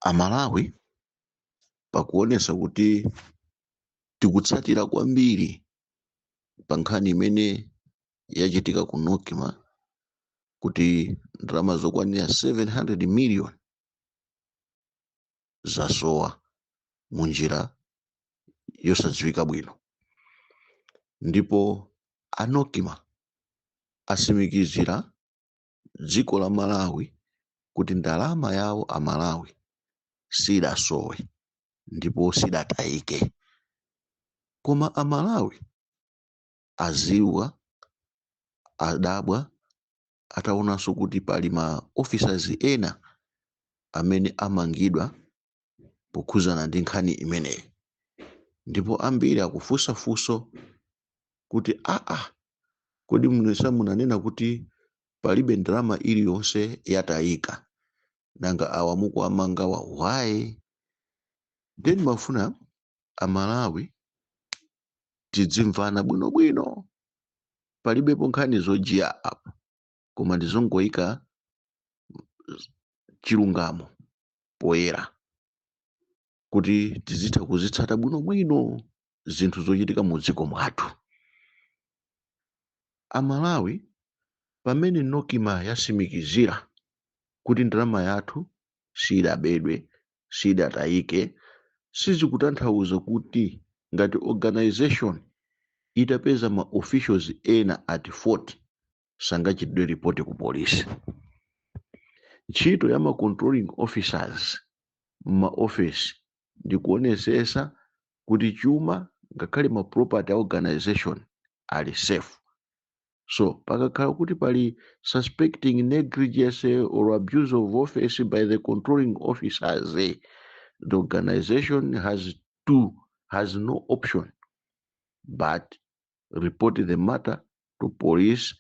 Amalawi, pakuonesa kuti tikutsatira kwambiri pa nkhani imene yachitika ku NOCMA, kuti ndalama zokwanira 700 million zasowa munjira yosadziwika bwino, ndipo a NOCMA asimikizira dziko la Malawi kuti ndalama yawo Amalawi sidasowe ndipo sidatayike. Koma Amalawi aziwa, adabwa ataonanso kuti pali ma officers ena amene amangidwa pokhuzana ndi nkhani imeneyi, ndipo ambiri akufunsafunso kuti, aa, kodi munesa munanena kuti palibe ndalama iliyonse yatayika? Nanga awa mukuwamangawa, why? Then mafuna Amalawi tidzimvana bwinobwino. Palibepo nkhani zojiya apo, koma ndizongoyika chilungamo poyera kuti tizitha kuzitsata bwinobwino zinthu zochitika mu dziko mwathu. Amalawi, pamene NOCMA yasimikizira kuti ndalama yathu sidabedwe, sidatayike, sizikutanthauza kuti ngati organization itapeza ma officials ena at 40 sangachitidwe ripoti ku polisi. Ntchito ya ma controlling officers ma office ndikuonesesa kuti chuma, ngakhale ma property a organization, ali safe. So pakakhala kuti pali suspecting negligence or abuse of office by the controlling officers, the organization has no option but report the matter to police,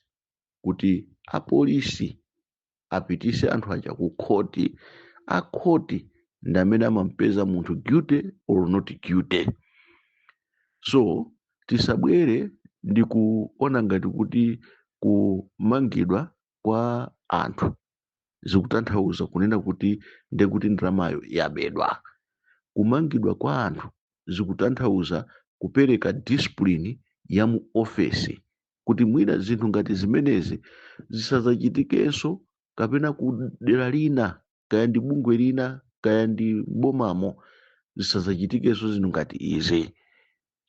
kuti apolisi apitise anthu aja ku khoti. Akhoti ndi amene amampeza munthu guilty or not guilty. So tisabwere ndi kuona ngati kuti kumangidwa kwa anthu zikutanthauza kunena kuti ndekuti ndalamayo yabedwa. Kumangidwa kwa anthu zikutanthauza kupereka discipline ya mu ofesi, kuti mwina zinthu ngati zimenezi zisadzachitikenso, kapena ku dera lina, kaya ndi bungwe lina, kaya ndi bomamo, zisadzachitikenso zinthu ngati izi,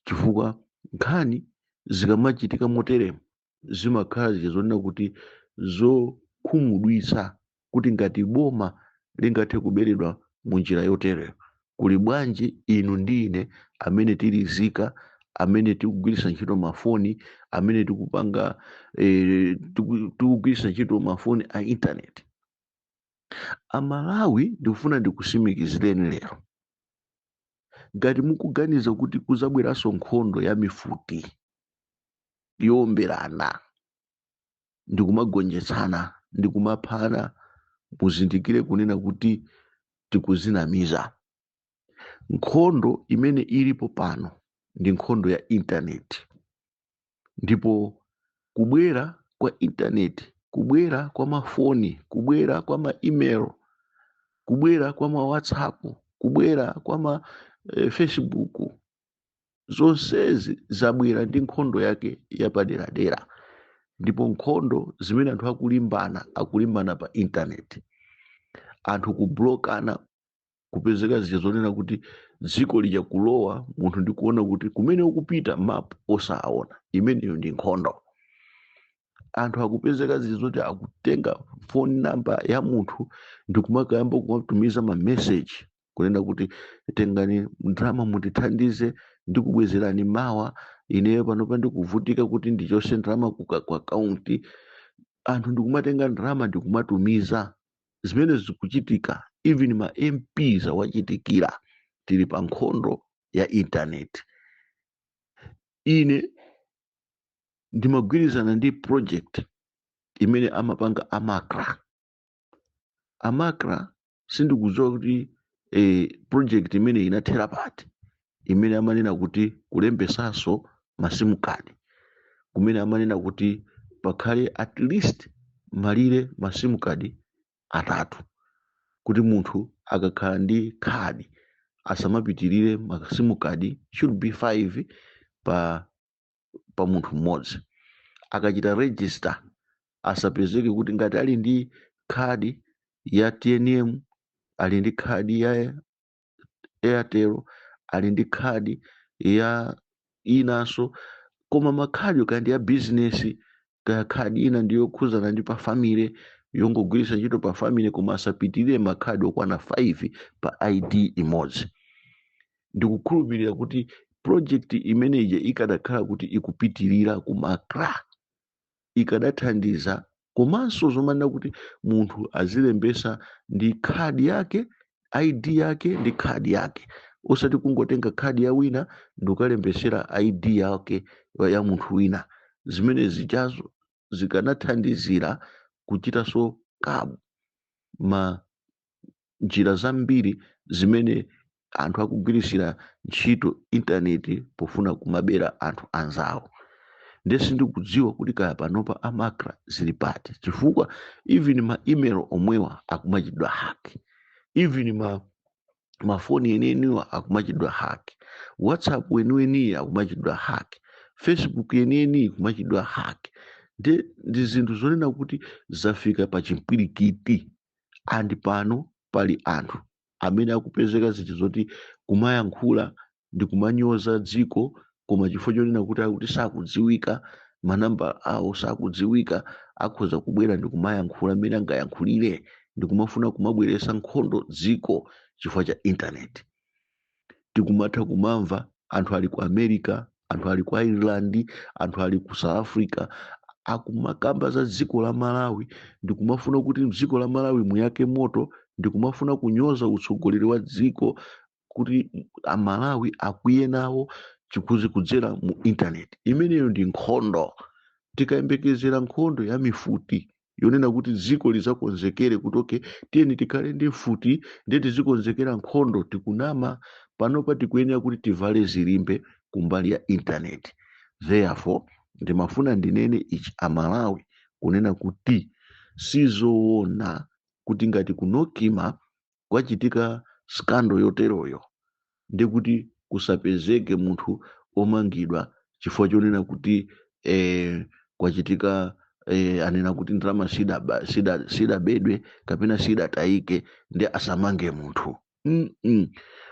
chifukwa nkhani zikamachitika moteremo zimakhala zija zonena kuti zokhumudwitsa, kuti ngati boma lingathe kuberedwa mu njira yotereyo, kuli bwanji inu ndi ine amene tilizika, amene tikugwiritsa ntchito mafoni, amene tikupanga tikugwiritsa ntchito mafoni a intaneti? Amalawi, ndikufuna ndikusimikizireni lero, ngati mukuganiza kuti kuzabweranso nkhondo ya mifuti yowomberana ndikumagonjetsana ndikumaphana, muzindikire kunena kuti tikuzinamiza. Nkhondo imene ilipo pano ndi nkhondo ya intaneti, ndipo kubwera kwa intaneti, kubwera kwa mafoni, kubwera kwa ma email, kubwera kwa ma WhatsApp, kubwera kwa ma Facebook, zonsezi zabwera ndi nkhondo yake yapaderadera. Ndipo nkhondo zimene anthu akulimbana, akulimbana pa intaneti. Anthu kublokana, kupezeka zija zonena kuti dziko lija kulowa munthu ndikuona kuti kumene ukupita map osaona, imeneyo ndi nkhondo. Anthu akupezeka zija zoti akutenga phone number ya munthu ndikumakayamba kumatumiza ma message kunena kuti, "Tengani ndalama mutithandize, ndikubwezerani mawa. Ineyo panopa ndikuvutika kuti ndichose ndalama ku akaunti." Anthu ndikumatenga ndalama ndikumatumiza. Zimene zikuchitika, even ma MPs awachitikira. Tili pa nkhondo ya intaneti. Ine ndimagwirizana ndi project imene amapanga a MACRA. A MACRA, sindikudziwa kuti project imene inathera pati, imene amanena kuti kulembesanso ma SIM card, kumene amanena kuti pakhale at least malire ma SIM card 3. Kuti munthu akakhala ndi khadi asamapitirire ma SIM card, should be 5 pa munthu mmodzi. Akachita register, asapezeke kuti ngati ali ndi khadi ya TNM, ali ndi khadi ya Airtel, ali ndi khadi ya inanso, koma makhadi kaya ndi ya business, kaya khadi ina ndiyokhuzana ndi pa family, yongogwiritsa ntchito pa family, koma asapitirire makhadi okwana 5 pa ID imodzi. Ndikukhulupirira kuti project imeneyi ikadakhala kuti ikupitirira ku MACRA, ikadathandiza. Komanso zomanena kuti munthu azilembesa ndi khadi yake, ID yake ndi khadi yake, osati kungotenga khadi ya wina ndikukalembesera ID yake ya munthu wina, zimene zichazo zikanathandizira kuchitanso kabu ma njira zambiri zimene anthu akugwirisira ntchito intaneti pofuna kumabera anthu anzawo. Ndesi ndikudziwa kuti kaya panopa a MACRA zili pati, chifukwa even ma email omwewa akumachidwa hack, even mafoni enieniwa akumachidwa hack, WhatsApp weniweni akumachidwa hack, Facebook yenieni kumachidwa hack. Ndi zinthu zonena kuti zafika pa chimpwirikiti. And pano pali anthu amene akupezeka zinthu zoti kumayankhula ndi kumanyoza dziko, koma chifukwa chonena kuti akuti sakudziwika, manamba awo sakudziwika, akhoza kubwera ndi kumayankhula mmene angayankhulire ndi kumafuna kumabweresa nkhondo dziko chifukwa cha intaneti. Tikumatha kumamva anthu ali ku America, anthu ali ku Ireland, anthu ali ku South Africa akumakamba za dziko la Malawi ndikumafuna kuti dziko la Malawi muyake moto, ndikumafuna kunyoza utsogoleri wa dziko kuti Amalawi akwiye nawo chikuzi kudzera mu intaneti. Imeneyo ndi nkhondo. Tikayembekezera nkhondo ya mifuti yonena kuti dziko lizakonzekere kuti okay, tiyeni tikhale ndi mfuti ndiye tizikonzekera nkhondo, tikunama. Panopa tikuyenera kuti tivale zilimbe kumbali ya intaneti. Therefore ndimafuna ndinene ichi, Amalawi, kunena kuti sizoona kuti ngati ku NOCMA kwachitika scandal yoteroyo, ndikuti kusapezeke munthu omangidwa chifukwa chonena kuti kwachitika anena kuti ndalama sidabedwe kapena sidatayike, ndi asamange munthu.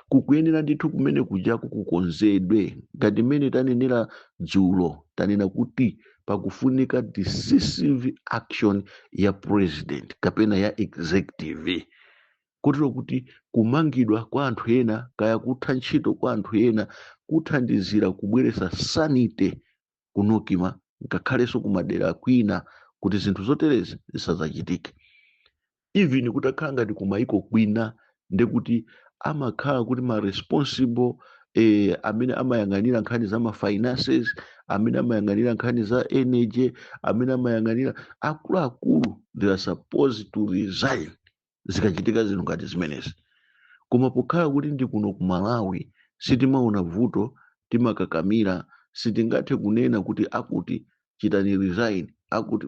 Kukuyenera ndithu kumene kujaku kukonzedwe ngati mmene tanenera dzulo. Tanena kuti pakufunika decisive action ya president kapena ya executive, kotero kuti kumangidwa kwa anthu ena kaya kutha ntchito kwa anthu ena kuthandizira kubweretsa sanity ku NOCMA, ngakhalenso kumadera kwina, kuti zinthu zoterezi zisadzachitike. Even kutakhala ngati kumayiko kwina, ndekuti amakhala kuti ma responsible amene amayang'anira nkhani za ma finances, amene amayang'anira nkhani za energy, amene amayang'anira akuluakulu, they are supposed to resign zikachitika zinthu ngati zimenezi. Koma pokhala kuti ndi kuno ku Malawi, sitimaona vuto, timakakamira, sitingathe kunena kuti akuti chitani resign, akuti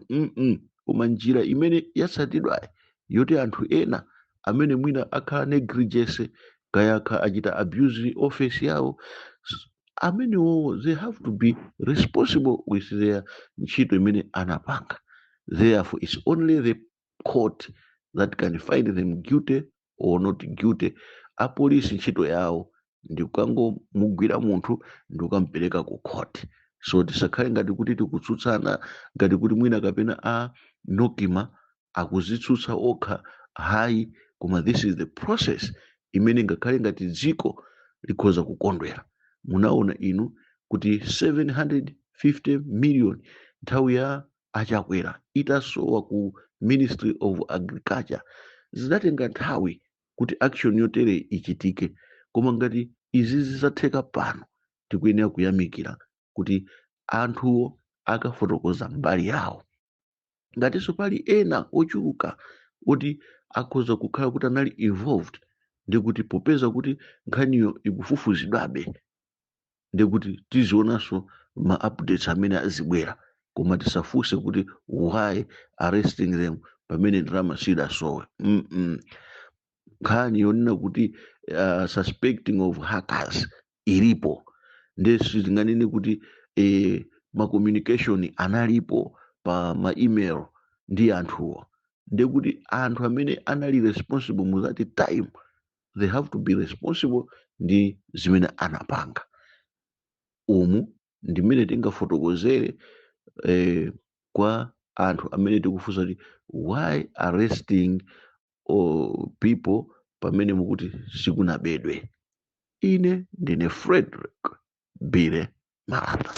Koma njira imene yatsatidwayi yoti anthu ena amene mwina akhala negligence, kaya achita abuse office yawo, amenewo they have to be responsible with their ntchito imene anapanga. Therefore it's only the court that can find them guilty or not guilty. Apolisi ntchito yawo ndikukangomugwira munthu ndikukampereka ku court. So tisakhale ngati kuti tikutsutsana, ngati kuti mwina kapena a NOCMA akuzitsutsa okha, hayi. Koma this is the process imene ngakhale ngati dziko likhoza kukondwera. Munaona inu kuti 750 million nthawi ya Achakwera itasowa ku Ministry of Agriculture, zidatenga nthawi kuti action yotere ichitike. Koma ngati izi zizatheka pano, tikuyenera kuyamikira kuti anthuwo akafotokoza mbali yawo. Ngatinso pali ena ochuluka kuti akhoza kukhala kuti anali involved, ndikuti popeza kuti nkhaniyo ikufufuzidwabe, ndikuti tizionanso ma updates amene azibwera. Koma tisafunse kuti why arresting them pamene ndalama sidasowe. Nkhani yonena kuti suspecting of hackers ilipo, nde sitinganene kuti ma communication analipo pa ma email ndi anthuwo. Ndekuti anthu amene anali responsible mu that time, they have to be responsible ndi zimene anapanga. Umu ndimene tingafotokozere kwa anthu amene tikufunsa kuti why arresting people pamene mukuti sikunabedwe. Ine ndine Frederick Bile Malata.